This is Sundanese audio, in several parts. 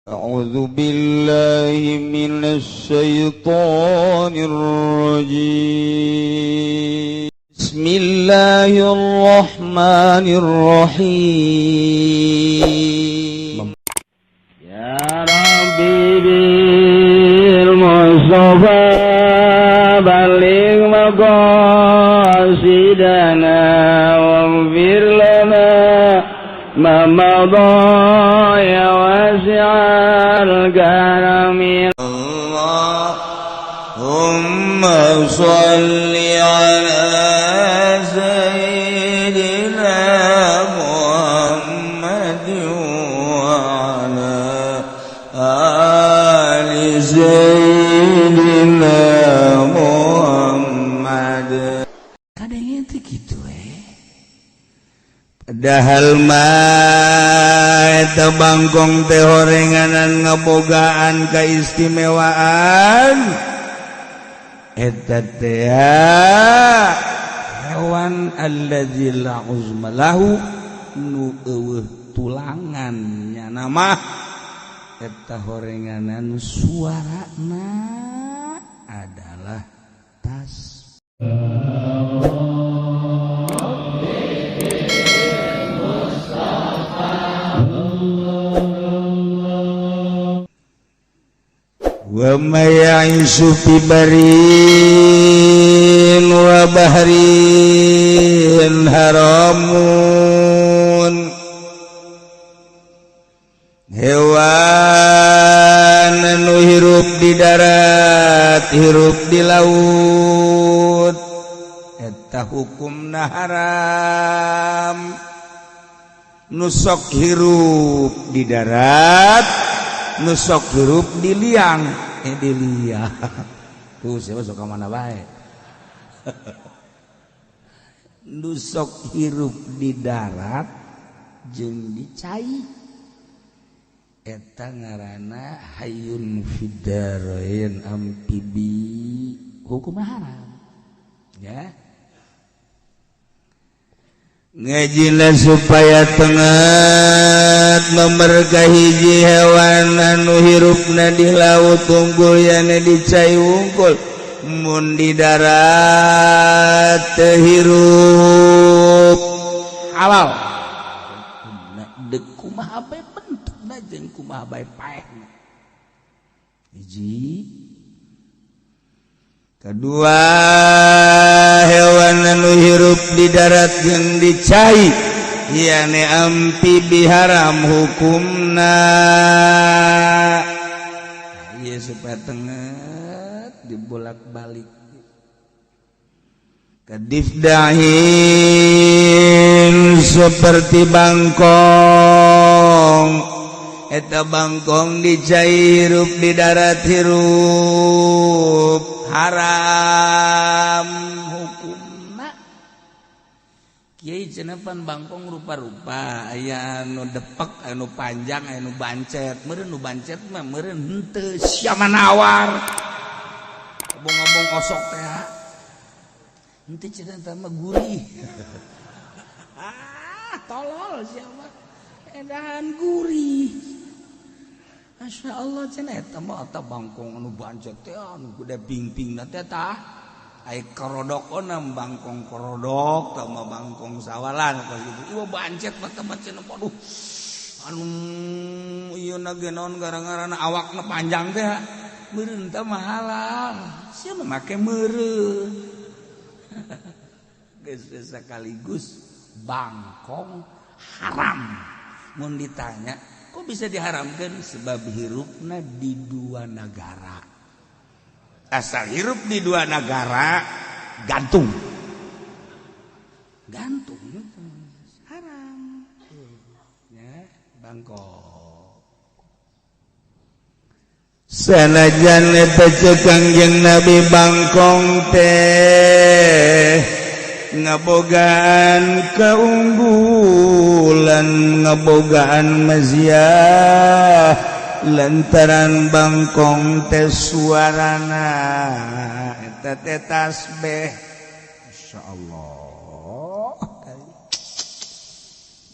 أعوذ بالله من الشيطان الرجيم. بسم الله الرحمن الرحيم. يا ربي بالمصطفى بلغ مقاصدنا واغفر لنا ما مضى يا واسع الكرم. اللهم صل على سيدنا محمد وعلى آل سيدنا محمد. Kadang itu gitu eh. Padahal mah eta bangkong teh horenganan ngabogaan keistimewaan. Eta teh hewan allazi la uzma lahu, nu eueuh tulangan nyana mah. Eta horenganan suarana adalah tas. Wa may ya'ishu fi barin wa bahrin haramun. Hewan anu hirup di darat, hirup di laut, eta hukumna haram. Nusok hirup di darat, nusok hirup di liang, eh, di liang tuh siapa sok mana bae. Nusok hirup di darat jeung di cai eta ngaranna hayyun fid darain, amfibi, hukum haram ya. Ngajina supaya tenget memberkahi hewan anu hirupna di laut unggul, yana di cai wungkul. Mun di darat teu hirup, halal. Dek kumaha bae bentukna jeung kumaha bae paehna. Hiji. Kedua, hewan anu hirup di darat yang di cai, yane amfibi, haram hukumna. Iya, supaya tenget dibolak-balik. Kadifdahin, seperti bangkong. Eta bangkong di cai hirup, di darat hirup, haram hukumna. Kiai cenepan bangkong rupa-rupa, aya anu depek, anu panjang, anu bancet. Meureun nu bancet mah, meureun henteu. Siapa nawar ngomong osok teh henteu cenah mah gurih. Ah, tolol siapa edahan gurih. Masya Allah cenah eta mah. Eta bangkong anu bancet teh anu gede ping-ping teh. Tah ai korodok onam bangkong korodok tah mah bangkong sawalan kos gitu. Ieu bancet mah teh cenah, waduh, anu ieu na ge naon gara-garana awakna panjang teh. Meureun teh mah halal sia mah make meureun. Geus sekaligus bangkong haram. Mun ditanya kok bisa diharamkan, sebab hirupna di dua negara. Asal hirup di dua negara, gantung gantung haram ya bangkong. Sanajan eta cek Kangjeng Nabi bangkong teh ngabogaan keunggulan, ngabogaan maziah, lantaran bangkong teh suarana eta teh tasbih. Insyaallah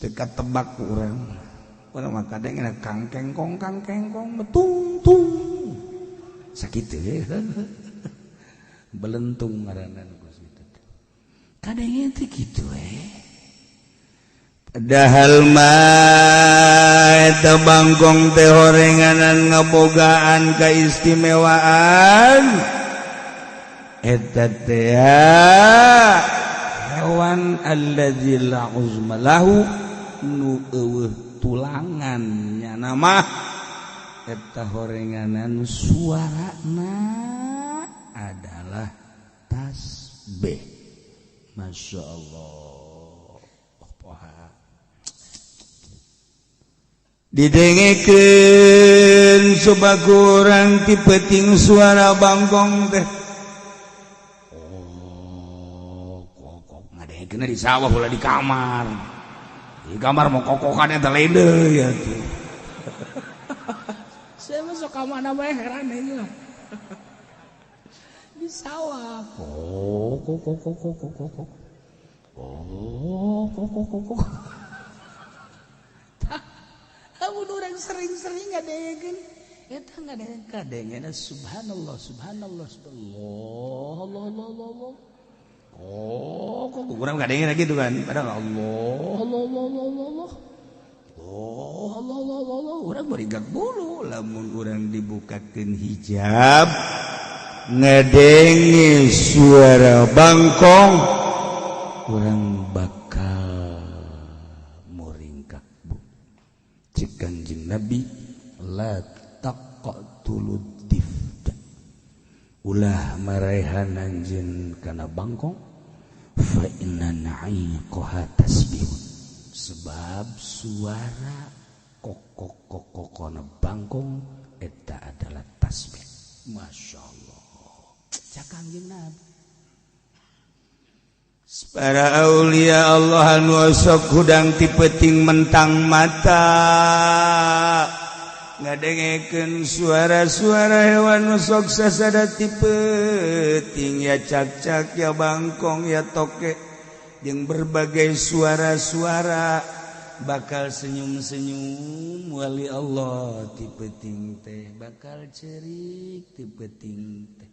teka tebak ku urang. Urang mah kadengena kangkengkong kangkengkong metung tung. Sakitu belentung ngaranna nu kos kitu. Kadenge teh kitu we. Padahal mah eta bangkong teh horenganan ngabogaan keistimewaan. Eta teh hewan allazi la uzma lahu nu eueuh tulangan nyana mah eta horenganan suarana adalah tasbih. Masya Allah. Didengekeun subaguran ti peuting suara bangkong teh. Oh, kokok ngadengekeun di sawah ulah di kamar. Di kamar mau kokokan eta lain deui atuh. Saya masuk ka mana bae heran ieu. Di sawah. Oh, kokok kokok kokok. Oh, kokok kokok. Amun urang sering-sering ngadengekeun eta ngadengekeun kadengena subhanallah subhanallah subhanallah Allah Allah Allah Allah. Oh, kok urang ngadengeun gitu kan. Padahal Allah Allah Allah Allah Allah. Oh, Allah Allah Allah. Urang merigak bulu lamun urang dibukakeun hijab ngadenge suara bangkong urang bakal muringkak bu. Cik Kanjeng Nabi la taqtulud difda. Ulah maraehan anjeun kana bangkong fa inna na'iqaha tasbihun. Sebab suara kokok-kokokona bangkong eta adalah tasbih. Masya Allah. Cak Kanjeng Nabi. Para aulia Allah anu osok hudang ti peuting mentang mata ngadengekeun suara-suara hewan nu sok sasada ti peuting ya cak-cak ya bangkong ya toke jeung berbagai suara-suara bakal senyum-senyum wali Allah ti peuting teh bakal cerik ti peuting teh.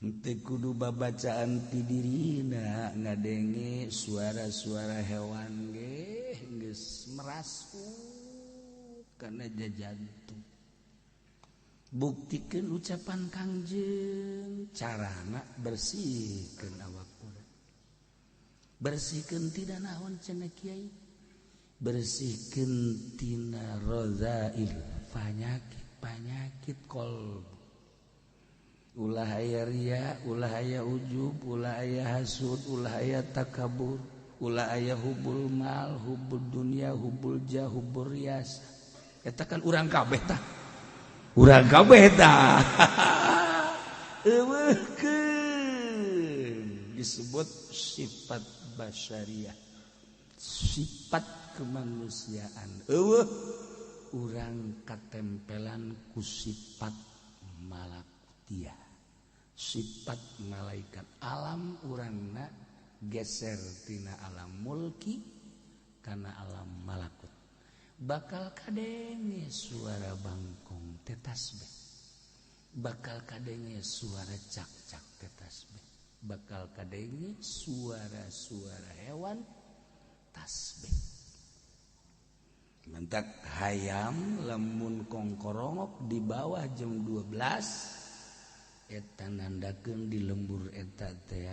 Teu kudu babacaan ti dirina ngadenge suara-suara hewan ge geus merasuk kana jajantung. Buktikeun ucapan Kangjeng carana bersihkeun awak urang. Bersihkeun tina naon cenah kiai? Bersihkeun tina rozail panyakit-panyakit kolbu. Ulah aya ria, ulah aya ujub, ulah aya hasud, ulah aya takabur, ulah aya hubul mal, hubul dunia, hubul jah, hubul rias. Eta kan urang kabeh tah. Urang kabeh tah. Eueuhkeun disebut sifat basyariah. Sifat kemanusiaan. Eueuh urang katempelan ku sifat malakutiyah. Sifat malaikat alam urangna geser tina alam mulki kana alam malakut. Bakal kadenge suara bangkong teh tasbih. Bakal kadenge suara cak-cak teh tasbih. Bakal kadenge suara-suara hewan tasbih. Mentak hayam lamun kongkorongok di bawah jam 12 eta nandakeun di lembur eta teh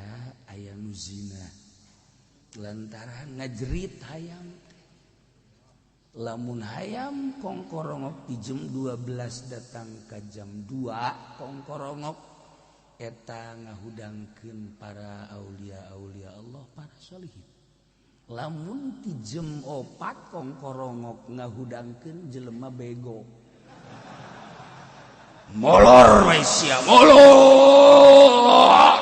aya nu zina lantaran ngajerit hayam teh. Lamun hayam kongkorongok di jam 12 datang ka jam 2 kongkorongok eta ngahudangkeun para aulia-aulia Allah para sholihin. Lamun ti jam 4 kongkorongok ngahudangkeun jelema bego. Molor we sia, molor.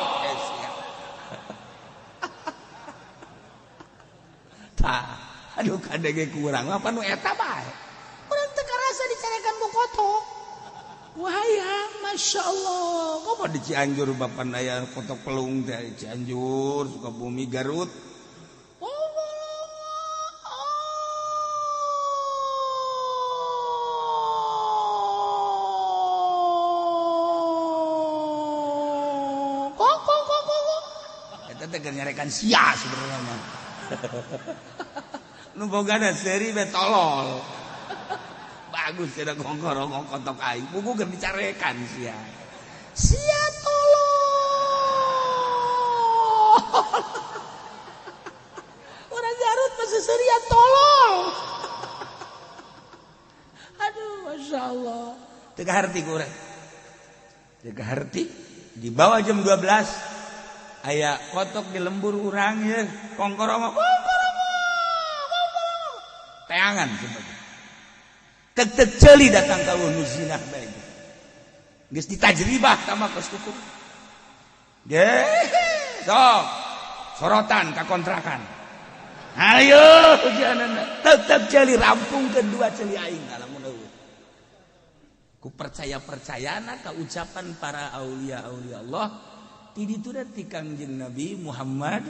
Tah, aduh kadenge kurang apa nu eta bae. Urang teu karasa dicarekan ku kotok. Wah ya, Masya Allah. Komo di Cianjur bapan aya kotok pelung teh di Cianjur, Sukabumi, Garut. Eta teh nyarekan sia sebenarnya mah. Nu bogana seuri be tolol. Bagus cenah kongkorongok kotok aing. Buku keur dicarekan sia. Sia tolol. Orang Garut mah seuserian tolol. Aduh, Masya Allah. Teu kaharti ku urang. Teu kaharti di bawah jam 12 aya kotok di lembur urang ye, kongkorongok, kongkorongok, kongkorongok. Teangan sebagai. Tek-tek ceuli datang ka nu zinah bae. Geus ditajribah tama kos kuku. Ge, sok sorotan ka kontrakan. Ayo jangan tetep ceuli rampungkeun dua ceuli aing lamun eueuh. Ku percaya-percayana ka ucapan para aulia-aulia Allah ti ditu ti Kangjeng Nabi Muhammad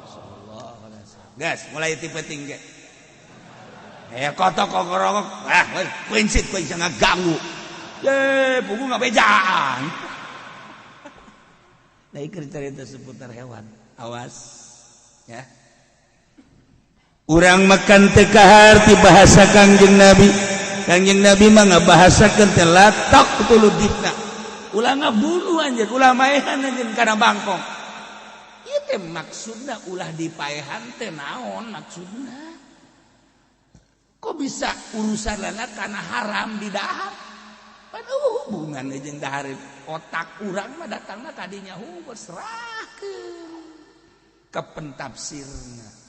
sallallahu alaihi wasallam. Gas, mulai ti peuting ge. Kotok kokorongok, ah prinsip kowe bisa ngaganggu. Ye, buku ngabejaan. Nah, ieu cerita seputar hewan. Awas, ya. Urang makan teu kaharti bahasa Kangjeng Nabi. Kangjeng Nabi mah ngabahasakeun teh la taqtulu difna. Ulah ngabunuh anjeun, ulah maehan anjeun kana bangkong. Ieu teh maksudna ulah dipaehan teh naon maksudna? Kok bisa urusanana kana haram di dahar? Padahal hubungan jeung dahar otak urang mah datangna kadinya hungkul serahkeun ke pentafsirna.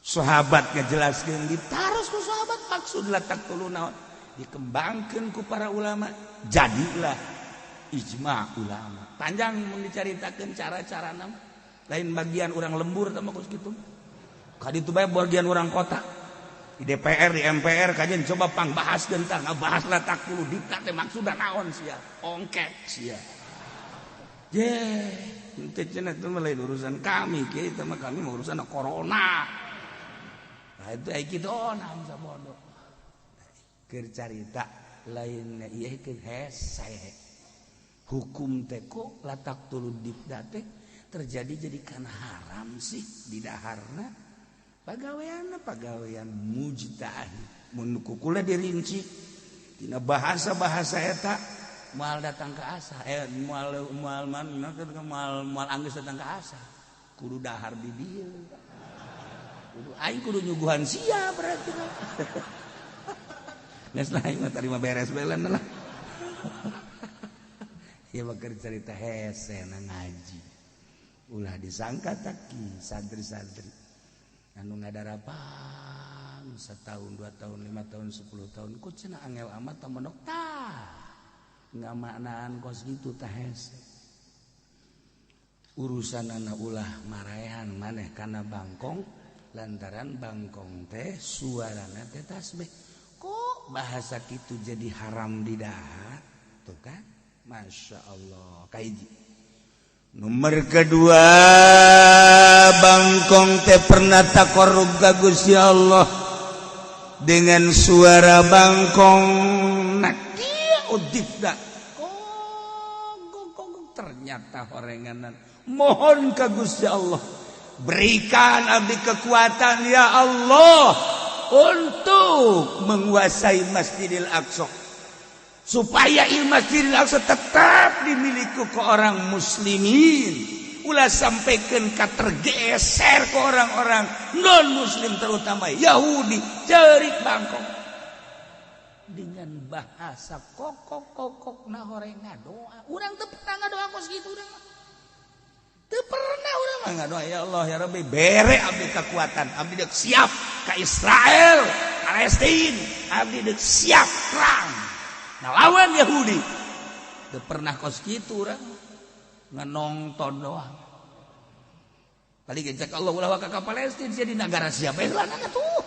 Sahabat ngejelaskeun ditaros ku sahabat maksud la taqtulu naon dikembangkeun ku para ulama jadilah ijma ulama. Panjang mun dicaritakeun cara-carana lain bagian urang lembur tah mah kos kitu. Kaditu bae bagian urang kota. Di DPR, di MPR kajian coba pang bahas tentang ngabahas la taqtulu dikta teh maksudna naon sia. Ongkek sia. Ye, henteu cenah teh mah lain urusan kami, kieu teh mah kami mah urusan corona. Nah itu ai kitu onam sabodo. Keur carita lainna ieu keur hese. Hukum teh kok la taqtulu dikta teh terjadi jadi kana haram sih di daharna. Pagawean pagawean mujtahid mun kukula dirinci tina bahasa-bahasa eta moal datang ke asa moal moal man moal moal anggeus datang ke asa kudu dahar di dieu kudu aing kudu nyuguhan sia berarti geus lah aing mah tarima beres belan lah. Ieu mah keur carita hese na ngaji ulah disangka taki santri-santri anu ngadarapang setahun 2 tahun 5 tahun 10 tahun ku cenah angel amat tah tah ngamaknaan kos gitu tah hese. Urusan anak ulah maraehan maneh kana bangkong lantaran bangkong teh suarana teh tasbih kok bahasa kitu jadi haram di dahar tuh kan. Masya Allah. Kaiji nomor kedua bangkong teh pernah takorub ka Gusti Allah dengan suara bangkong nakia udifna kok ternyata horenganan mohon ka Gusti Allah berikan abdi kekuatan ya Allah untuk menguasai Masjidil Aqsa supaya Masjidil Aqsa tetap dimiliki ke orang muslimin ulah sampaikan ka tergeser ke orang-orang non muslim terutama Yahudi cerik bangkong dengan bahasa kokok-kokok na horeng ngadoa. Urang teu pernah ngadoa kos kitu urang mah. Teu pernah urang mah ngadoa ya Allah ya Rabbi bere abdi kekuatan abdi deuk siap ka Israel Palestina abdi deuk siap perang ngelawan Yahudi. Teu pernah kos kitu urang nonton doang. Kali cek Allah ulah waka ka Palestina sia di nagara siapa heulana tuh.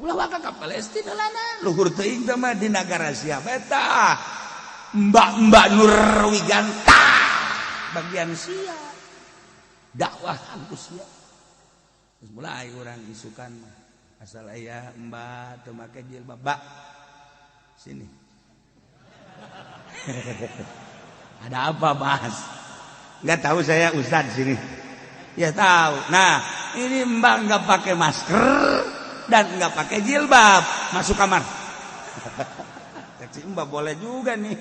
Ulah waka ka Palestina heulana. Luhur teuing teh mah di nagara siapa eta. Mbak-mbak Nur Wiganta bagian sia. Dakwah ku sia. Terus mulai urang isukan mah. Asal aya mbak teu make jilbab, Mbak. Sini. Ada apa, Mas? Nggak tahu saya ustad sini. Ya tahu. Nah, ini mbak nggak pakai masker dan nggak pakai jilbab masuk kamar. Cek mbak boleh juga nih.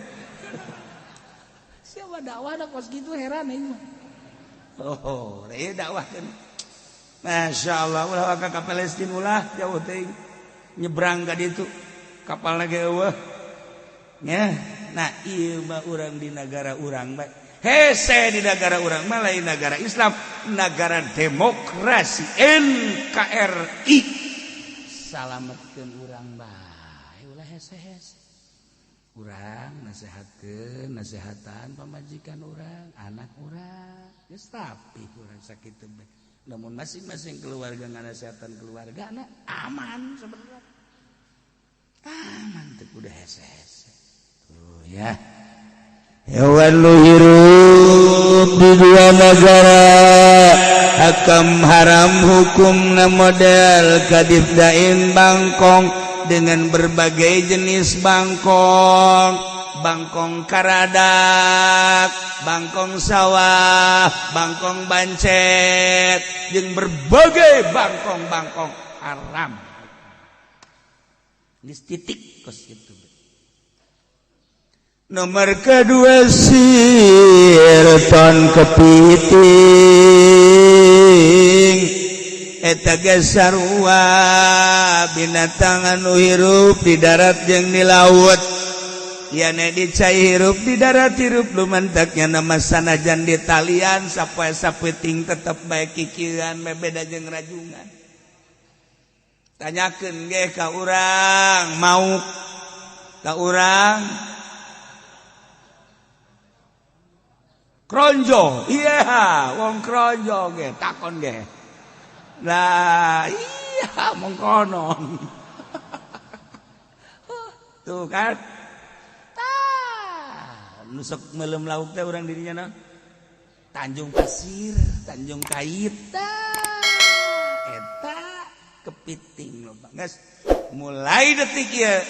Siapa dakwah ada kos gitu heran ini. Oh, iya dakwah kan. Masya Allah, ulah ka Palestina ulah jauh teuing. Nyebrang ka ditu. Kapalna ge eueuh. Ya, nah ieu mah urang di negara urang bae. Hese di negara urang mah lain negara Islam, negara demokrasi NKRI. Salametkeun urang bae ulah hese-hese. Urang nasehatkeun, nasehatan pamajikan urang, anak urang. Geus tapi urang sakitu bae. Namun masing-masing keluarga nganasehatan keluarga anak aman sebenarnya. Aman teu kudu hese-hese. Tuh ya. Hewan lu hirup di dua negara hakam haram hukumna model kadif dain bangkong dengan berbagai jenis bangkong, bangkong karadak, bangkong sawah, bangkong bancet, jeung berbagai bangkong-bangkong haram. Geus titik kos kitu. Nomor kedua sirton kepiting eta ge sarua binatang anu hirup di darat jeung di laut. Yane di cai hirup, di darat hirup, lumantaknya nama sanajan di talian sapoe sapeting tetep bae kikieuan, beda jeung rajungan. Tanyakeun ge ka urang mau ka urang Kronjo, iya, wong kronjo ge takon ge. Lah, iya mengkonon. Tuh kan. Tah, nusuk melem lauk teh urang dirinya na. Tanjung Pasir, Tanjung Kait. Tah, eta kepiting loba. Geus mulai detik ieu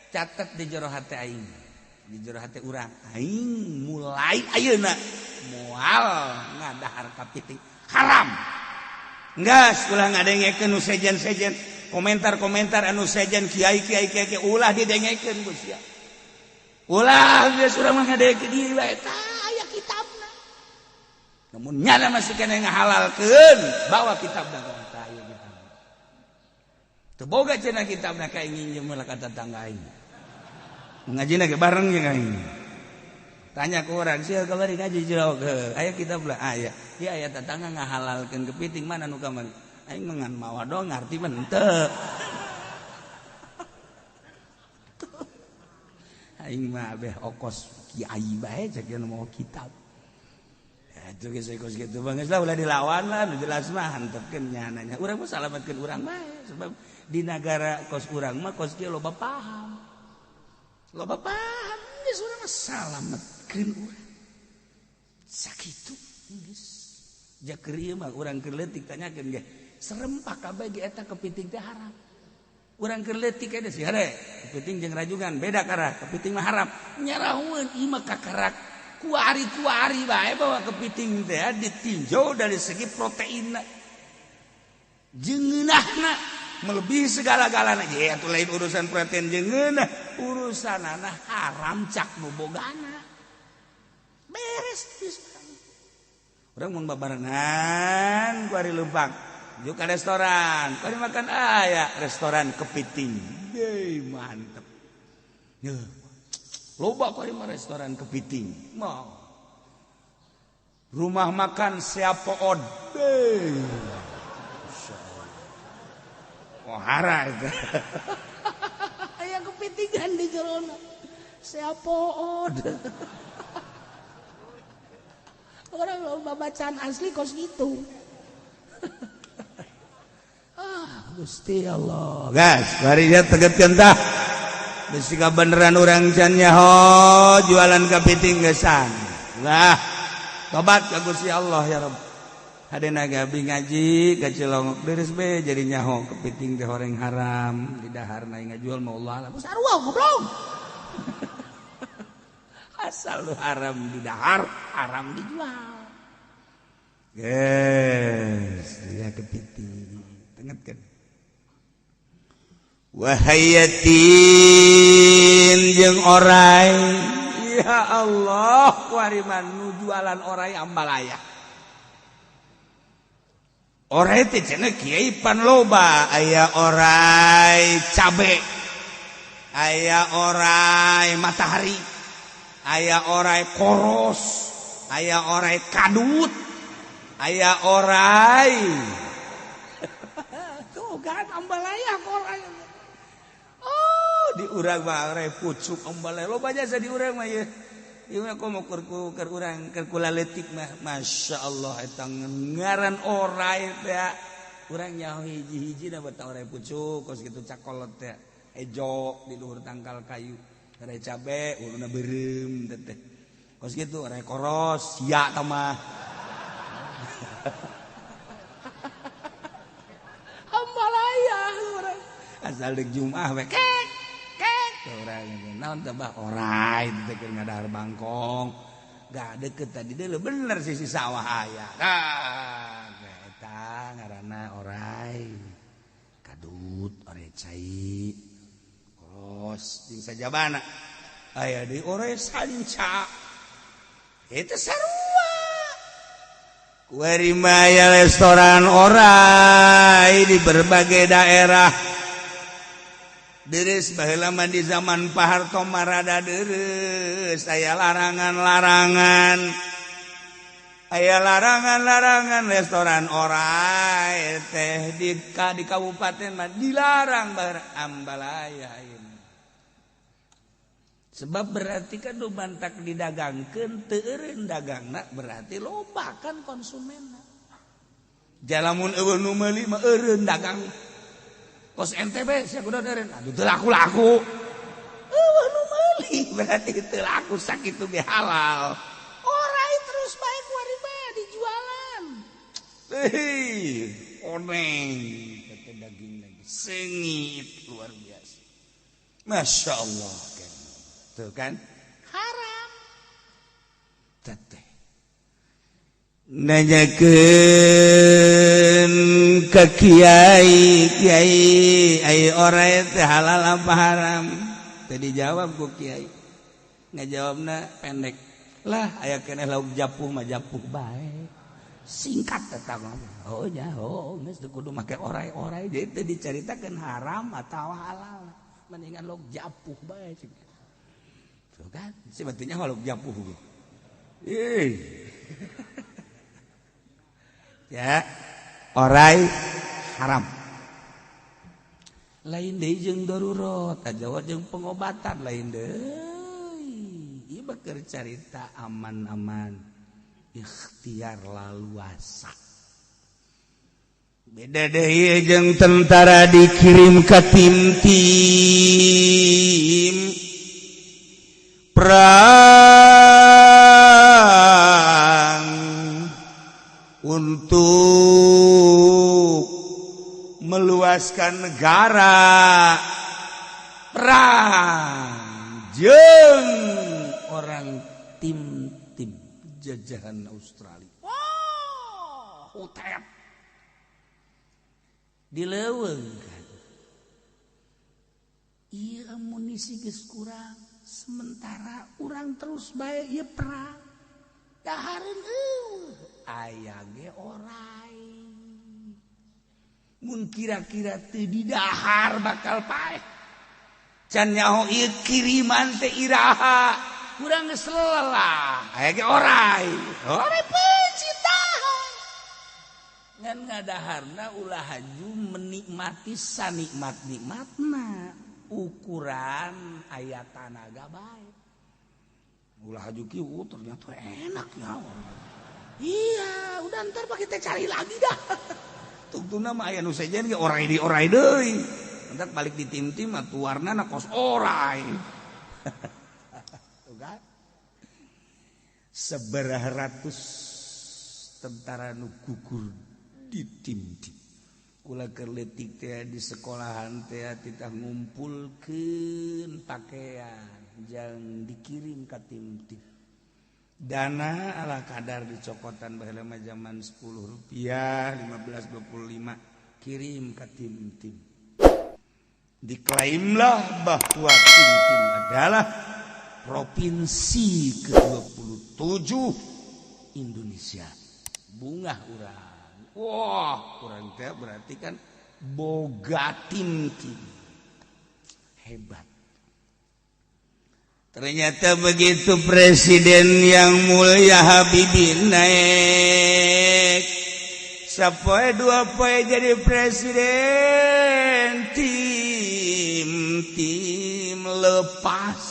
catet di jero hate aing. Di jero hate urang aing mulai ayeuna moal ngadahar kapiting haram. Geus ulah ngadengekeun nu sejen-sejen komentar-komentar anu sejen kiai-kiai kiai ulah didengekeun geus ya. Ulah geus urang mah ngadengekeun ieu wae tah aya kitabna. Namun nyana masih kena ngahalalkeun bawa kitabna ka aya kitabna. Teu boga cenah kitabna ka nginjem ka tetangga aing. Ngaji lagi bareng jeung aing. Tanya ke orang, sia kamari ngaji jero ke. Aya kitab lah, aya. Ieu aya tetangga ngahalalkeun kepiting mana nu kamari. Aing mah ngan mawa doang ngarti mah henteu. Aing mah beh okos kiai bae cek nu mawa kitab. Eta geus kos kitu mah geus lah ulah dilawan lah nu jelas mah hantepkeun nyananya. Urang mah salametkeun urang bae sebab di nagara kos urang mah kos kieu loba paham. Loba paham geus urang mah salametkeun urang. Sakitu geus. Ja keur ieu mah urang keur leutik tanyakeun ge. Serem pak kabeh ge eta kepiting teh haram. Urang keur leutik eta sih hade. Kepiting jeung rajungan beda kara, kepiting mah haram. Nyarahueun ieu mah kakarak kuari-kuari bae bawa kepiting teh ditinjau dari segi proteinna. Jeung ngeunahna melebihi segala-galana. Ya atuh lain urusan protein jeung ngeunah, urusanana haram cak nu bogana. Beres bisa. Urang mun babarengan ku ari leumpang, juk ka restoran, ku makan aya restoran kepiting. Deui mantep. Yeuh. Loba ku ari mah restoran kepiting. Mau. Rumah makan Siapoon. Deui. Pohara itu. Aya kepitingan di jerona. Siapoon. Orang loba bacaan asli kos gitu. Ah, Gusti Allah. Gas, bari dia tegetkeun tah. Bisi kabeneran urang can nyaho jualan kepiting geusan. Lah, tobat ka Gusti Allah ya Rabb. Hadena gabi ngaji ka Cilongok deres be jadi nyaho kepiting teh horeng haram di dahar na ngajual mau Allah. Sarua goblok. Asal lu haram di dahar, haram dijual. Yes, ya kepiting. Tenget kan? Wahayatin jeung orai. Ya Allah, kuari mah nu jualan orai ambalaya. Orai teh cenah kiai pan loba, aya orai cabe, aya orai matahari, aya orai koros, aya orai kadut, aya orai. Tuh kan ambalaya orai. Oh, di urang mah orai pucuk ambalaya loba jasa di urang mah ye. Ieu mah komo keur keur urang keur kula leutik mah Masya Allah eta ngaran orai teh urang nyaho hiji-hiji da bata orai pucuk kos kitu cakolot teh ejo di luhur tangkal kayu, orai cabe uluna beureum teh kos kitu, orai koros sia tah mah. Ambalaya urang. Asal dek Jumat we kek kek urang naon teh bah orai teh keur ngadahar bangkong gak deket tadi deuleu bener sisi sawah aya. Nah, eta ngaranna orai kadut, orai cai, koros jeung sajabana aya di orai sanca eta sarua. Kuari mah aya restoran orai di berbagai daerah. Deres baheula mah di zaman Pak Harto mah rada deres, aya larangan-larangan. Aya larangan-larangan restoran orai teh di kabupaten mah dilarang bar ambalaya ieu. Sebab berarti kan nu bantak didagangkeun teu eureun dagangna berarti loba kan konsumenna. Jalamun eueuh nu meuli mah eureun dagang. Kos NTB sia kudu eureun. Aduh teu laku-laku. Eueuh nu meuli berarti teu laku sakitu ge halal. Orai terus bae kuari mah dijualan. Hei, oneng teh daging lagi sengit luar biasa. Masya Allah kan. Tuh kan? Haram. Teteh. Nanyakeun ka kiai, kiai ai orai teh halal apa haram? Teu dijawab ku kiai. Ngajawabna pendek. Lah aya keneh lauk japuh mah japuh bae. Singkat eta mah. Oh nya, oh geus teu kudu make orai-orai jadi teu dicaritakeun haram atawa halal. Mendingan lauk japuh bae. Tuh kan, sebetulnya lauk japuh ge. Ih. Ya, orai haram. Lain deui jeung darurat, atawa jeung pengobatan lain deui. Ieu mah keur carita aman-aman, ikhtiar laluasa. Beda deui jeung tentara dikirim ka tim-tim perang untuk meluaskan negara, perang jeung orang tim-tim jajahan Australia. Wah, hutet. Dileuweung kan. Ieu amunisi geus kurang, sementara urang terus bae ieu perang. Dahareun eueuh, aya ge orai. Mun kira-kira teu didahar bakal paeh. Can nyaho ieu kiriman teh iraha, urang geus lelah, aya ge orai. Orai pencitahan. Ngan ngadaharna ulah haju menikmati sanikmat-nikmatna. Ukuran aya tanaga bae. Ulah haju kieu ternyata enak ya. Iya, udah ntar pak kita cari lagi dah. Tungtungna mah aya nu sejen ge orai di orai deui. Entar balik di tim-tim atuh warnana kos orai. Tuh kan? Sabaraha ratus tentara nu gugur di tim-tim. Kula keur leutik teh di sekolahan teh titah ngumpulkeun pakaian jang dikirim ka tim-tim. Dana ala kadar dicokotan baheula mah zaman 10 rupiah, 15, 25, kirim ke tim-tim. Diklaimlah bahwa tim-tim adalah provinsi ke-27 Indonesia. Bungah urang. Wah, urang teh berarti kan boga tim-tim. Hebat. Ternyata begitu presiden yang mulia Habibie naik, sapoe dua poe jadi presiden, tim tim lepas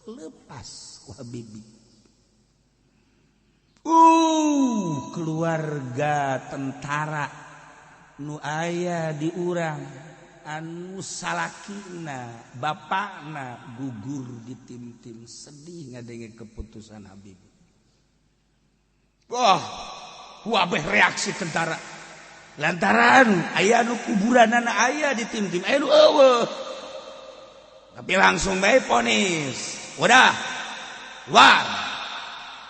lepas ku Habibie. Keluarga tentara nu aya di urang anu salakina bapakna gugur di tim-tim, sedih ngadenge keputusan Habibie. Wah, wabeh reaksi tentara lantaran aya nu kuburanana aya di tim-tim, aya nu eueuh. Tapi langsung bae vonis, udah luar.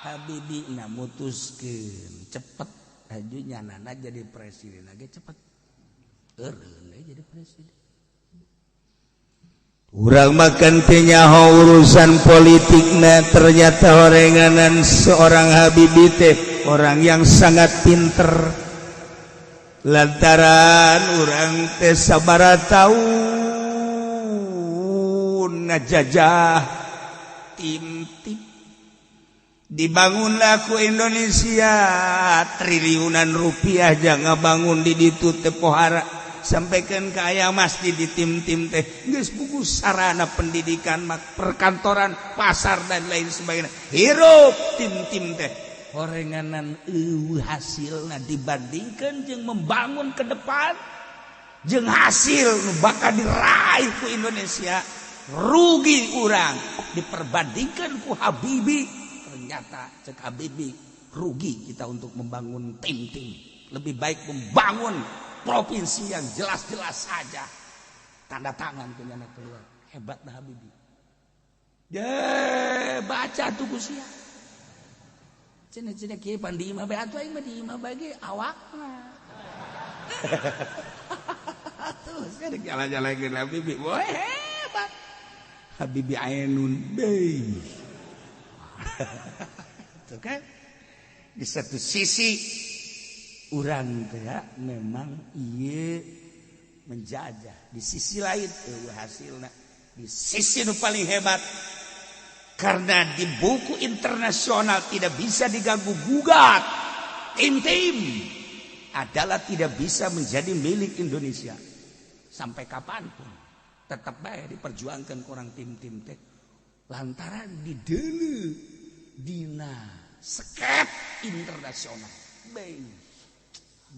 Habibie na mutuskeun cepet haju nyanana jadi presiden lagi cepet. Eureun jadi presiden. Urang makan nyaho urusan politikna, ternyata horenganan seorang Habibie teh orang yang sangat pinter, lantaran urang teh sabaraha tahun ngajajah tim-tim, dibangunlah ku Indonesia triliunan rupiah, jangan bangun di ditu teh pohara, sampaikan ke aya masjid di tim-tim teh geus buku sarana pendidikan mak perkantoran, pasar, dan lain sebagainya. Hirup tim-tim teh horenganan eueuh hasilna dibandingkan jeung membangun ke depan jeung hasil nu bakal diraih ku Indonesia, rugi urang. Diperbandingkan ku Habibie, ternyata cek Habibie rugi kita untuk membangun tim-tim, lebih baik membangun provinsi yang jelas-jelas saja. Tanda tangan punya anak keluar. Hebat nah Habibie. Ya, baca tuh kusia. Cenah-cenah kieu pan di imah bae atuh, aing mah di imah bae ge awakna. Tuh, sekarang jalan-jalan ke Habibie. Wah, hebat. Habibie Ainun Bey. Tuh kan? Di satu sisi urang teh memang iya menjajah, di sisi lain eueuh hasilna, di sisi nu paling hebat karena di buku internasional tidak bisa diganggu gugat, tim-tim adalah tidak bisa menjadi milik Indonesia sampai kapanpun. Tetap baik diperjuangkan orang tim-tim teh lantaran di dulu dina sket internasional baik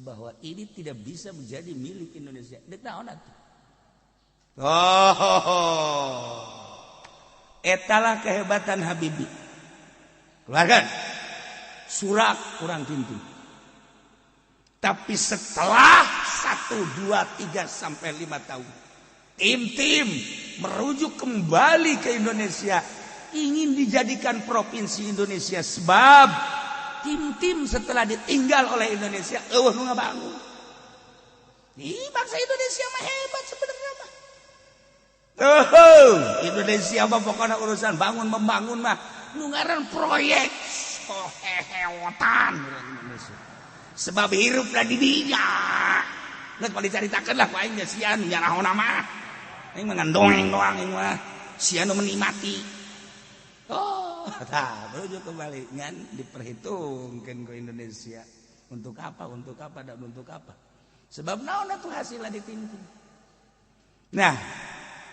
bahwa ini tidak bisa menjadi milik Indonesia. Dek naon atuh? Oh, etalah kehebatan Habibie. Keluarkan surat kurang tintin. Tapi setelah 1, 2, 3 sampai 5 tahun, tim-tim merujuk kembali ke Indonesia, ingin dijadikan provinsi Indonesia, sebab tim-tim setelah ditinggal oleh Indonesia eueuh nu ngabangun. Ih, bangsa Indonesia mah hebat sebenarnya mah. Oh, Indonesia mah pokoknya urusan bangun membangun mah nu ngaran proyek oh hehewotan urang Indonesia. Sebab hirupna di dinya. Geus paling dicaritakeun lah ku aing ge sia nu nyarahona mah. Aing mah ngan dongeng doang aing mah. Sia nu menikmati. Oh, tah merujuk kembali ngan diperhitungkan ke Indonesia. Untuk apa? Untuk apa? Dan untuk apa? Sebab naon atuh hasilna di tim-tim. Nah,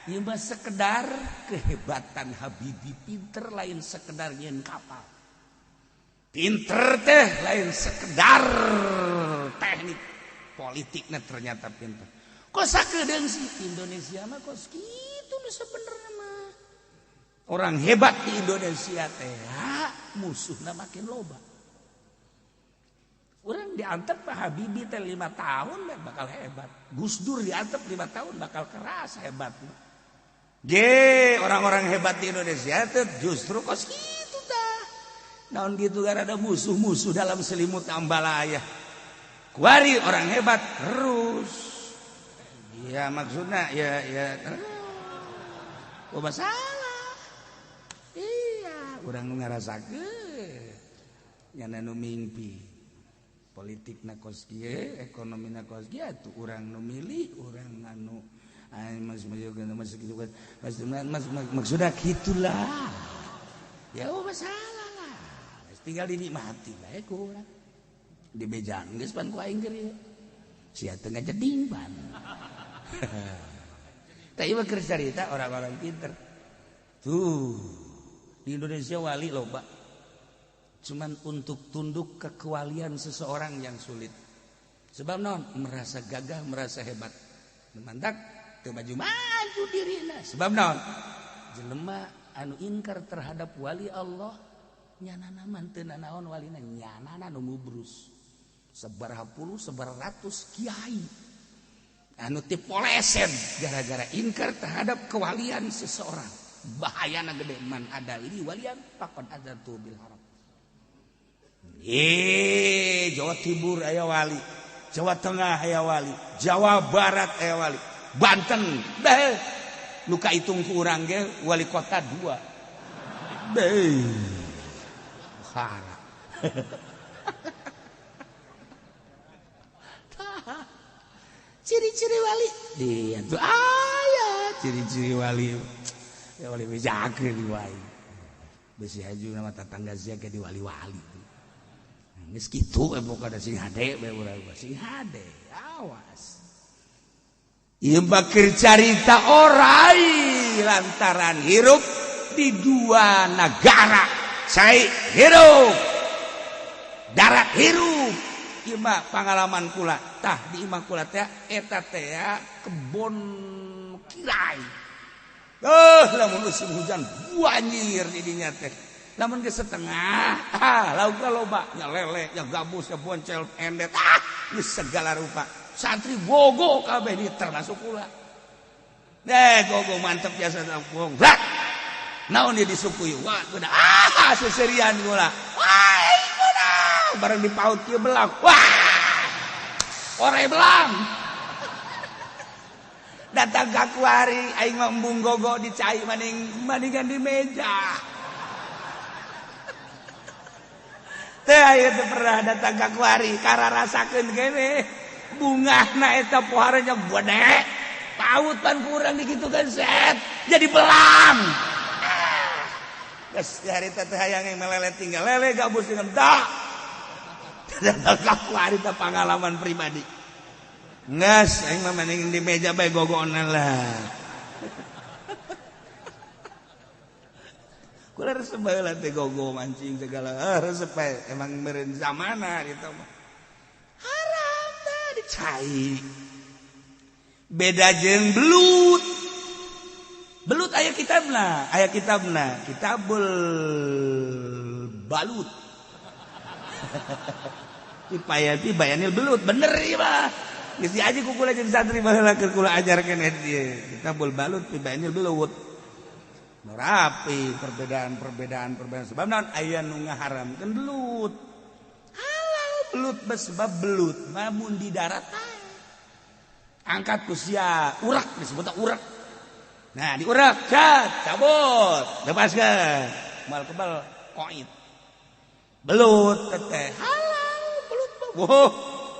ieu mah sekedar kehebatan Habibie pinter, lain sekedar nyeun kapal. Pinter teh lain sekedar teknik politiknya, ternyata pinter. Kok sakedeung sih Indonesia mah kos kitu nu sebenarnya mah. Orang hebat di Indonesia teh musuhna makin loba. Orang diantep Pak Habibie teh 5 tahun bakal hebat. Gus Dur diantep 5 tahun bakal keras hebat. Ge orang-orang hebat di Indonesia teh justru kos kitu tah. Naon gitu kan ada musuh-musuh dalam selimut ambalaya. Kuari orang hebat terus. Ya maksudnya ya ya oh masalah. Iya, urang nu ngarasakeun. Nyana nu mimpi. Politik na kos kieu, ekonomi na kos kieu atuh urang nu milih, urang anu maksudnya gitulah. Ya oh masalah lah. Tinggal dinikmati bae ku urang. Dibejaan geus pan ku aing keur ieu. Sia teu ngajeding pan. Tah ieu mah keur carita orang-orang pinter. Tuh, di Indonesia wali loba. Cuman untuk tunduk ke kewalian seseorang yang sulit. Sebab non merasa gagah, merasa hebat. Mantak teu maju-maju dirina. Sebab non jelema anu ingkar terhadap wali Allah nyanana mah teu nanaon walina, nyanana nu ngubrus. Sabaraha puluh, sabaraha ratus kiai anu tipolesen gara-gara ingkar terhadap kewalian seseorang. Bahayana gede man ada li walian faqad adzantu bil haram. Jawa Timur aya wali, Jawa Tengah aya wali, Jawa Barat aya wali, Banten beh nu kahitung ku urang ge wali kota 2. Beh. Hara. Ciri-ciri wali dia tuh aya ciri-ciri wali. Ya wali bejakeun wae. Besi haju nama tetangga sia ge di wali-wali. Geus kitu we pokona sing hade we urang sing hade. Awas. Ieu mah keur carita orai lantaran hirup di dua nagara. Cai hirup, darat hirup. Ieu mah pangalaman kula. Tah di imah kula teh eta teh kebon kirai. Lamun musim hujan banjir di dinya teh. Lamun geus setengah, laukna loba, nya lele, nya gabus, nya boncel, endet, geus segala rupa. Santri gogo kabeh di termasuk kula. Deh gogo mantep biasa bohong. Naon dia disukui? Wah, kuda seserian kula. Wah, kuda bareng dipaut kieu belang. Wah. Ore belang. Datang ka kuari aing mah embung gogo di cai maning maningan di meja. Teh aya teu pernah datang ka kuari kararasakeun kene bungahna eta poharanya gede. Paut pan kurang dikitukeun set jadi belang. Geus harita teh hayang yang melele tinggal lele gabus dengan dak. Datang ka kuari teh pengalaman pribadi. Nges, aing mah mending di meja bae gogona lah. Kula resep bae lah teh gogo mancing segala. Resep bae emang meureun zamana gitu mah. Haram teh dicai. Beda jeung belut. Belut aya kitabna, kitabul balut. Dipayati bayanil belut, bener ieu mah. Geus diaji ku kula jeung santri baheula keur kula ajarkeun ieu. Kitabul balut pibayanil belut. Rapi perbedaan sebab naon aya nu ngaharamkeun belut. Halal belut sebab belut mah mun di darat angkat ku sia urak disebutna urak. Nah diurak cat cabut lepaskeun moal kebal koit. Belut teteh halal belut mah. Wah,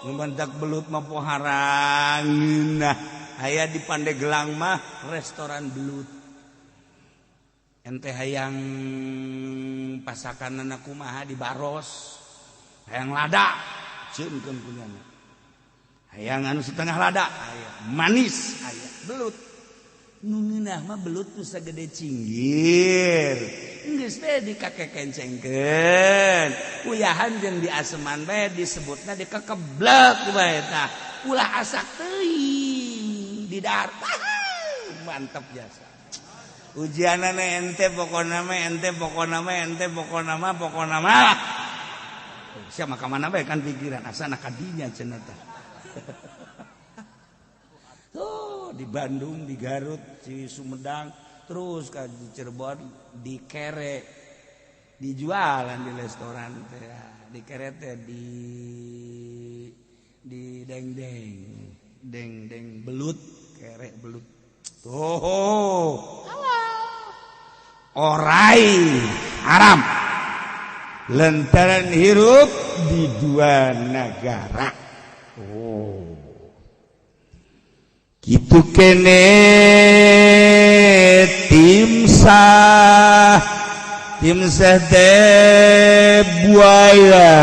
ngemandak belut mah poharangeun. Nah, aya di Pandeglang mah restoran belut. Ente hayang pasakanana kumaha di Baros, hayang lada, ceunkeun kunyana. Hayang anu setengah lada, aya manis, aya belut. Nu ngeunah mah belut nu sagede cinggir. Geus teh dikakekencengkeun. Uyahan jeung diaseman bae disebutna dikekeblek bae tah. Ulah asak teuing di dahar. Mantap jasa. Ujianana ente pokona mah ente pokona mah ente pokona mah pokona mah. Sia mah ka mana bae kan pikiran asana ka dinya cenah teh. Tuh di Bandung, di Garut, di Sumedang, terus ka Cirebon, di Kere. Dijualan di restoran teh, di kerete di deng-deng, deng-deng belut, kerek belut. Tuh. Orai haram. Lantaran hirup di dua negara. Oh. Kitu kene timsah. Timsah teh buaya.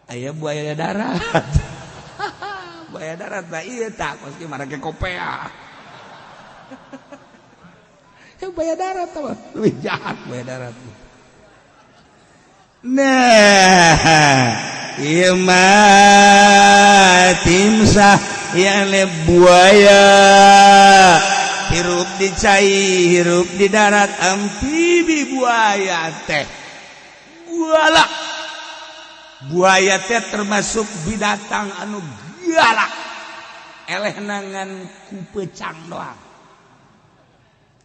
Aya buaya darat. Buaya darat mah ieu tah pasti marake kopea. Buaya darat mah leuwih jahat buaya darat. Nah, ieu mah timsah yang buaya. Hirup di cai, hirup di darat, amfibi buaya teh. Galak. Buaya teh termasuk binatang anu galak. Eleh nangan ku pecang doang.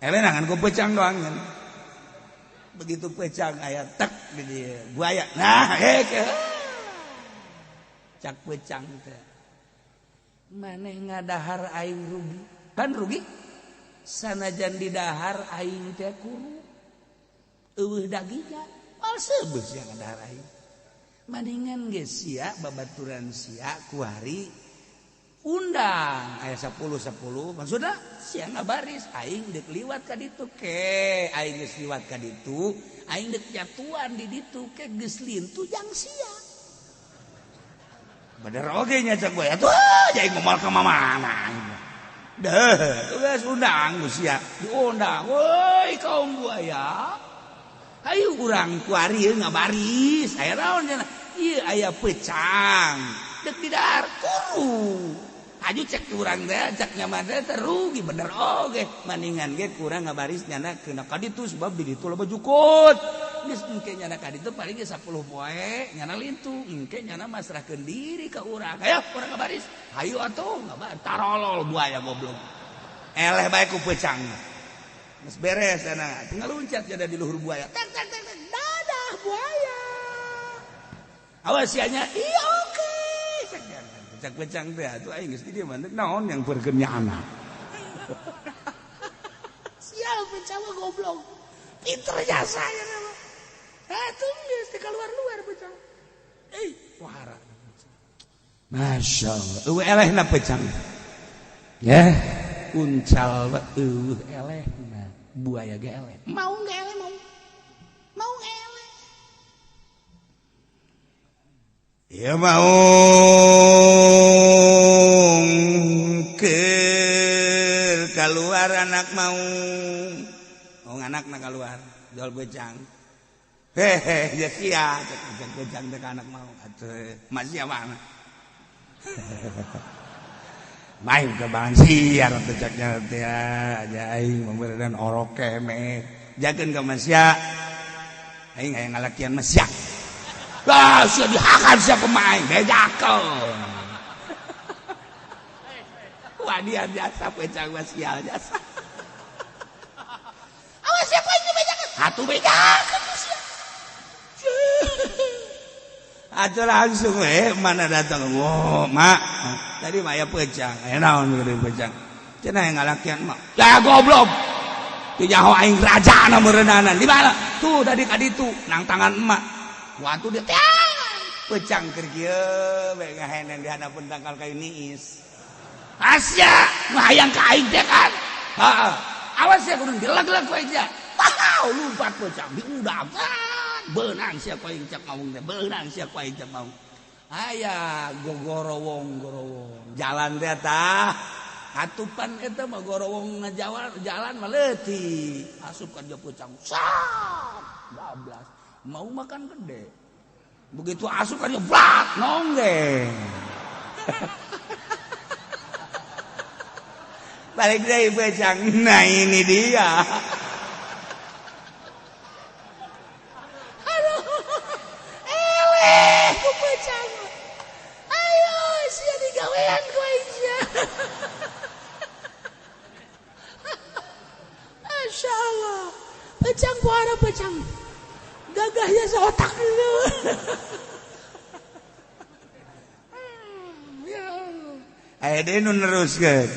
Eleh nangan ku pecang doang kan. Begitu pecang aya tek di dieu buaya. Nah, hek. Cak pecang teh. Maneh ngadahar aing rugi. Kan rugi? Sanajan didahar aing teh kuru. Eueuh dagingna, moal seubeuh sia ngadahar aing. Maningan geus sia babaturan sia kuari undang aya 10 10 maksudna sia ngabaris aing deuk liwat ka ditu ke aing geus liwat ka ditu aing deuk nyatuan di ditu ke geus lintu jang sia. Bener oge nya cak buaya tuh aing moal ka mana. Deh, geus undang sia diundang woi kaum buaya. Ayo urang kuari ngabaris aya naon cenah ieu aya pecang deuk didahar kuru. Aju cek urang teh cek nyaman teh rugi bener oge maningan ge kurang ngabaris nyana keuna ka ditu sebab di ditu loba jukut. Geus engke nyana ka ditu paling ge 10 poe nyana lintu engke nyana masrahkeun diri ka urang. Ayo urang ngabaris. Hayu atuh ngabaris tarolol buaya goblok. Eleh bae ku pecang. Geus beres cenah ngaluncat jadi di luhur buaya. Tek tek tek dadah buaya. Awas sia nya iya oke. Cak pecang teh atuh aing geus di dieu mah naon yang peurekeun nyana. Sial pecang mah goblok. Pinter jasa ya mah. Atuh geus teh keluar-luar pecang. Eh, wahara. Masya Allah, eueuh elehna pecang. Ya, uncal eueuh elehna, buaya ge eleh. Mau ge eleh mau. Mau eleh. Ya mau keur keluar anak mau. Oh anakna keluar, jual becang. Hehe, ya sia cek becang teh anak mau. Atuh, masih mana? Main ke bang siar teh ceknya teh aja aing memberikan orok kemek. Jakeun ka masya. Aing hayang ngalakian masya. Lah sia dihakan sia kumaha aing bejakeun. Wah dia jasa pecang mah sial jasa. Awas sia ku aing bejakeun. Atuh bejakeun sia. Atuh langsung we mana datang. Wo, mak. Tadi mah aya pecang. Aya naon geuning pecang. Cenah yang ngalakian mak. Ya goblok. Teu nyaho aing rajana meureunana. Di mana? Tuh tadi ka ditu nang tangan emak. Waktu dia pecang keur kieu we ngahenen di handapeun tangkal kayu niis. Asya, nu hayang ka aing teh kan. Heeh. Awas sia kudu dileg-leg ku aing teh. Wow, lumpat pecang diundang. Beunang sia ku aing cek maung teh, beunang sia ku aing cek maung. Aya gogorowong gorowong. Jalan teh tah. Atupan eta mah gorowong ngajawa jalan mah leutik. Asup ka dia pecang. Sat, bablas. Mau makan gede. Begitu asup ka dia blat nonggeng. Balik deui pecang. Nah ini dia. Aduh. Eleh ku pecang. Ayo sia digawean ku aing sia. Masya Allah. Pecang puara pecang. Gagahnya seotak gitu. Aya deui nu neruskeun.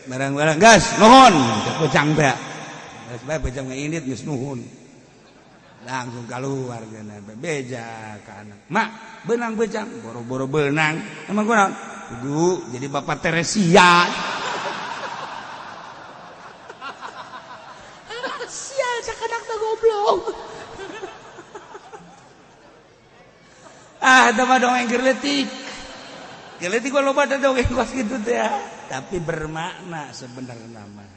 Barang-barang gas nuhun pecang teh. Geus bae pecang ngeinit geus nuhun. Langsung keluar geuna beja ka anak. Mak, beunang pecang, boro-boro beunang. Emang kunaon? Kudu jadi Bapak Teresia. Sial cakadak teh goblok. Ah, eta mah dongeng keur leutik. Keur leutik gua loba da dongeng kos kitu teh. Tapi bermakna sebenarnya mah.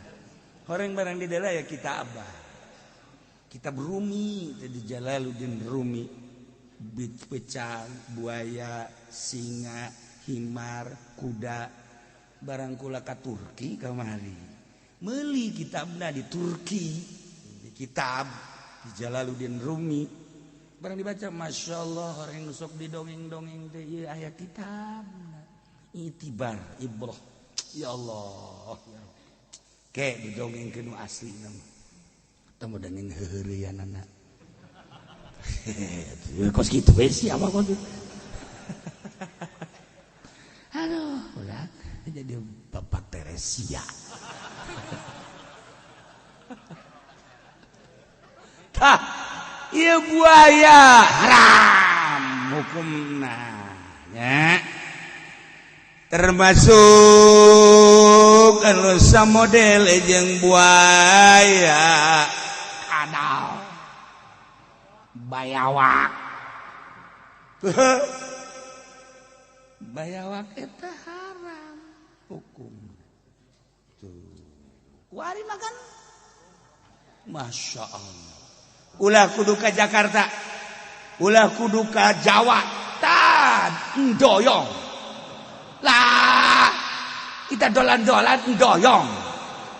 Horeng barang di dalam ya kita abah. Kitab Rumi di Jalaluddin Rumi, pecang, buaya, singa, himar, kuda, barang kula ka Turki kamari. Meuli kitabna di Turki, di kitab di Jalaluddin Rumi. Barang dibaca, Masya Allah, orang yang sok didongeng-dongeng teh ieu aya kitabna. Itibar, ibrah. Ya Allah. Ke didongengkeun nu asli mah. Temu dongeng heureuyana. Kos kitu we sih apa kos. Aduh, udah jadi Bapak Teresia. Tah, ieu buaya haram hukumna nya. Termasuk anu samodel jeung buaya kadal bayawak. Bayawak eta haram hukum tuh. Kuari makan Masya Allah. Ulah kudu ka Jakarta, ulah kudu ka Jawa, tan ndoyong lah kita dolan-dolan ndoyong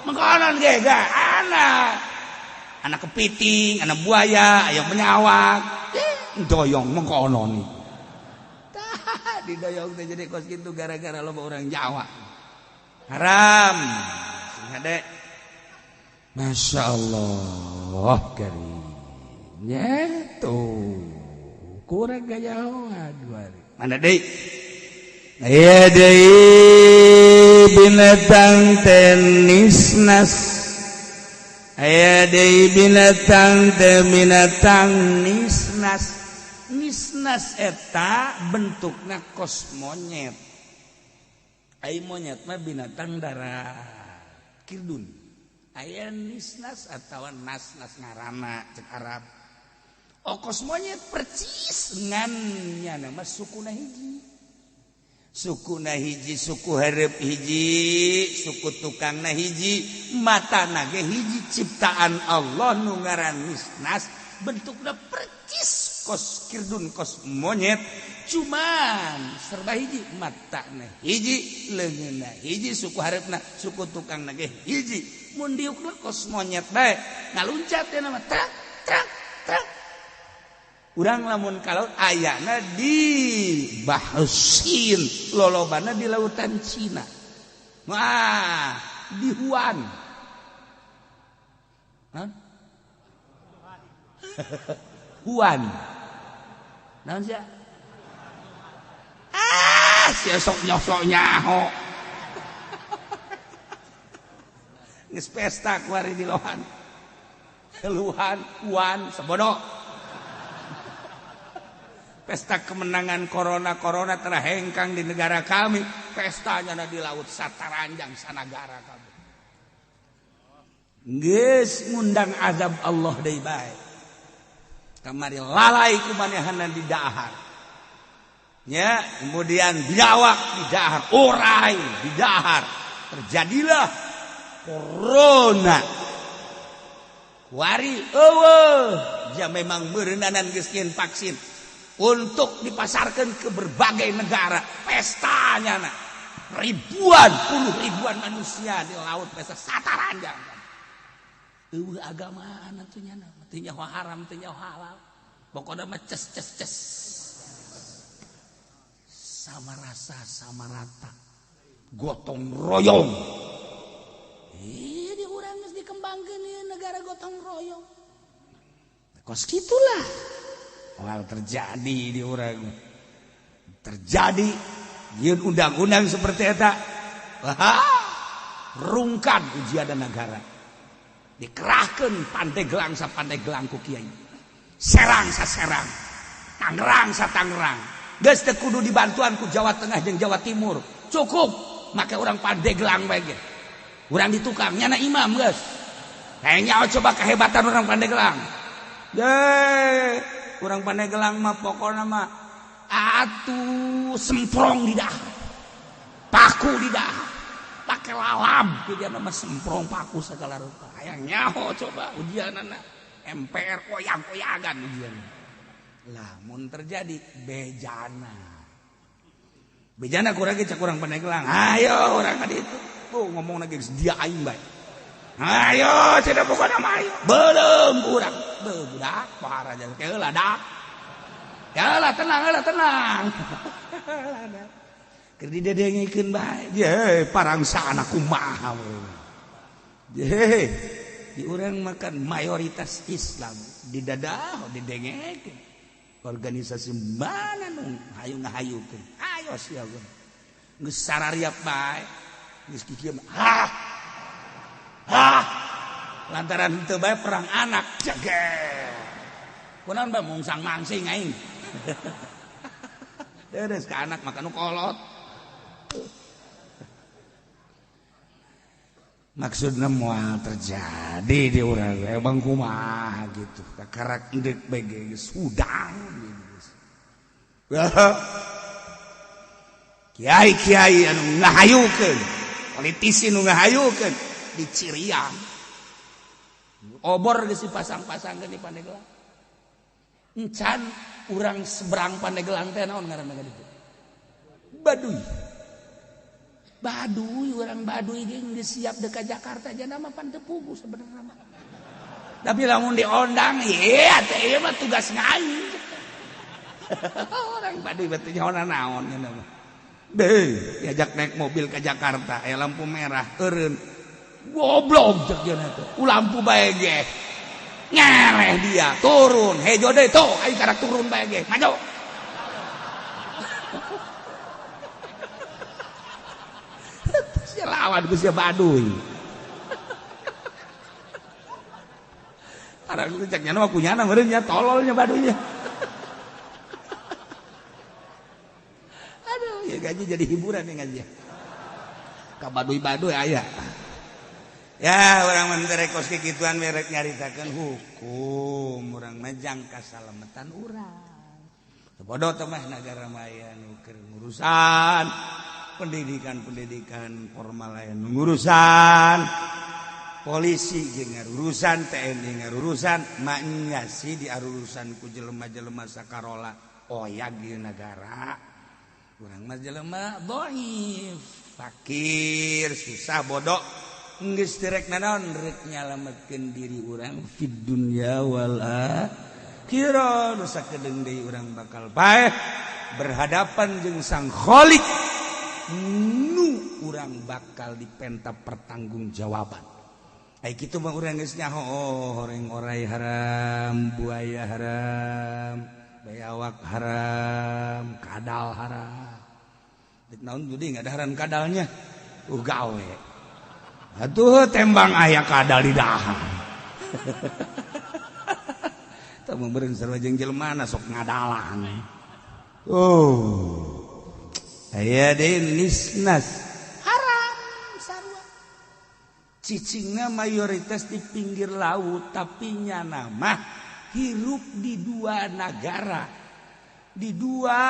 mengkonon ge anak anak kepiting, anak buaya, ayam menyawak, doyong mengkonon. Tah, didoyong teh jadi kos kitu gara-gara loba orang Jawa. Haram. Sing hade. Masya Allah karimnya tuh kurang gajahoan mana deui? Aya deui binatang tenisnas. Aya deui binatang teh binatang nisnas. Nisnas eta bentukna kos monyet. Ai monyet mah binatang darat kirdun. Aya nisnas atawa nasnas ngaranna cek Arab. Oh kos monyet percis ngan nyana mah sukuna hiji. Sukuna hiji, suku hareup hiji, suku tukangna hiji, matana ge hiji ciptaan Allah nu ngaran nisnas bentukna percis kos kirdun kos monyet, cuman serba hiji, matana hiji, leungeunna hiji, suku hareupna, suku tukangna ge hiji. Mun diukna kos monyet bae, ngaluncat teh nama trak trak trak. Urang lamun kalau ayana di Bahrusin, lolobana di lautan Cina. Wah, di Huan. Hah? Huan. Naon sia? Ah, sia sok nyosok nyaho. Geus pesta kuari di lohan. Keluhan, Huan, sebodo. Pesta kemenangan corona terhengkang di negara kami. Pestanya di laut Sataranjang sanagara kami. Geus ngundang azab Allah deui bae. Kamari lalai kumanehana di dahar. Ya, kemudian biawak di dahar, orai di dahar. Terjadilah corona. Kuari eueuh, ja memang meureunnanan geus nyeun vaksin untuk dipasarkan ke berbagai negara. Pestanya nah, ribuan, puluh ribuan manusia di laut pesta Sataranjang. Eueuh agamaan atuh nya teu nyaho haram teu nyaho halal. Pokona mah ces ces ces. Sama rasa sama rata. Gotong royong. Di urang geus dikembangkeun ieu negara gotong royong. Kos gitulah moal terjadi di urang. Terjadi yeun undang-undang seperti eta. Rungkan ujian negara. Dikerahkeun Pandeglang sa Pandeglang ku kiai. Serang sa Serang. Tangerang sa Tangerang. Geus teu kudu dibantuan ku Jawa Tengah jeung Jawa Timur. Cukup make urang Pandeglang bae ge. Urang di tukang nyana imam geus. Kayaknya coba kehebatan orang Pandeglang. Ye, urang Pandeglang mah pokona mah atuh semprong di dahar. Paku di dahar. Pakai lalap dia nama semprong paku segala rupa. Hayang nyaho coba ujianana MPR koyang-koyangan ujian. Lamun terjadi bejana. Bejana kurang ge cak urang Pandeglang. Ayo urang ka ditu. Tuh ngomong lagi dia aing bae. Ayo cenah pokona mah ayo. Beuleum urang. Beuh budak pohara jeung heula dak. Heula tenang heula tenang. Keur didedengekeun bae. Ye parangsana kumaha. Ye di urang makan mayoritas Islam di dadah didengekeun. Organisasi mana nu hayu ngahayukeun. Ayo sia geus sarariap bae. Geus kikieu mah. Hah. Lantaran henteu bae perang anak jeger. Kunaon bae mungsang mangsing aing. Deres ka anak maka nu kolot. Maksudna moal terjadi di urang emang kumaha gitu. Kakarak endek bae geus hudang gitu. Kiai-kiai anu ngahayukeun, politisi nu ngahayukeun dicirian. Obor geus dipasang-pasangkeun di Pandeglang. Encan urang seberang Pandeglang teh naon ngaranna ka ditu? Baduy. Baduy urang Baduy ge geus siap deuk ka Jakarta jana mah pan teu puguh sebenarnya mah. Tapi lamun diondang ieu teh ieu mah tugas ngaing. Orang Baduy batu nyaona naon nya mah. Deh, diajak naik mobil ke Jakarta, aya lampu merah, eureun. Goblok cek jeung teh. Lampu bae ge. Ngeleh dia, turun, hejo deui tuh, aing karak turun bae ge. Maju. Sia lawan ku sia Baduy. Arang cek nya mah kunyana meureun nya tololnya Baduynya. Aduh, ya gaji jadi hiburan ya ngaji. Ka Baduy-baduy aya. Ya urang mah teh kos kikituan merek nyaritakeun hukum urang mah jangka salametan urang. Bodoh teh mah nagara maya nu keur ngurusan pendidikan-pendidikan formal lain ngurusan polisi jeung ngarurusan TNI ngarurusan maknya sih diarurusan ku jelema-jelema sakarola oyag di nagara. Urang mah jelema dhaif, fakir, susah, bodoh. Geus direk nanaon rek nyalametkeun diri urang fid dunya wal akhirah. Nu sakedeung deui urang bakal paeh berhadapan jeung Sang Khalik nu urang bakal dipenta pertanggungjawaban. Ai kitu mah urang geus nyaho oh horeng orai haram, buaya haram, bayawak haram, kadal haram. Dek naon deui ngadaharan kadalnya? Gawe. Atuh tembang aya kadal di dahar. Tah meureun sarua jeung jelema sok ngadalan. Oh. Aya deui nisnas haram sarua. Cicingna mayoritas di pinggir laut tapi nyana mah hirup di dua nagara. Di dua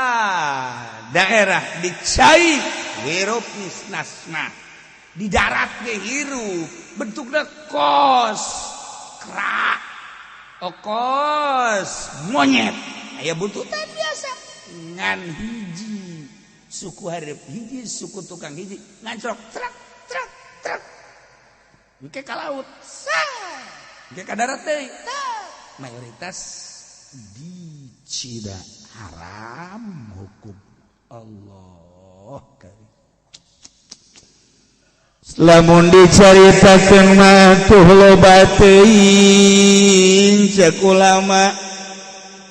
daerah di cai hirup nisnasna. Di darat ge hirup bentukna kos krak okos monyet aya buntutan biasa ngan hiji suku hareup hiji suku tukang hiji ngancrok trek trek trek engke ka laut sa engke ka darat deui mayoritas di Cina haram hukum Allah karim. Lamun dicaritakeun mah tuh loba teuing, cek ulama.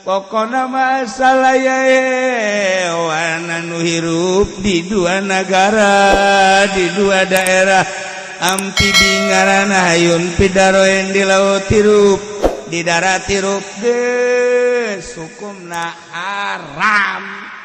Pokona masalah hewan anu hirup di dua negara, di dua daerah, amfibi ngaranna, hayun pidaroen, di laut hirup, di darat hirup, geus hukumna haram.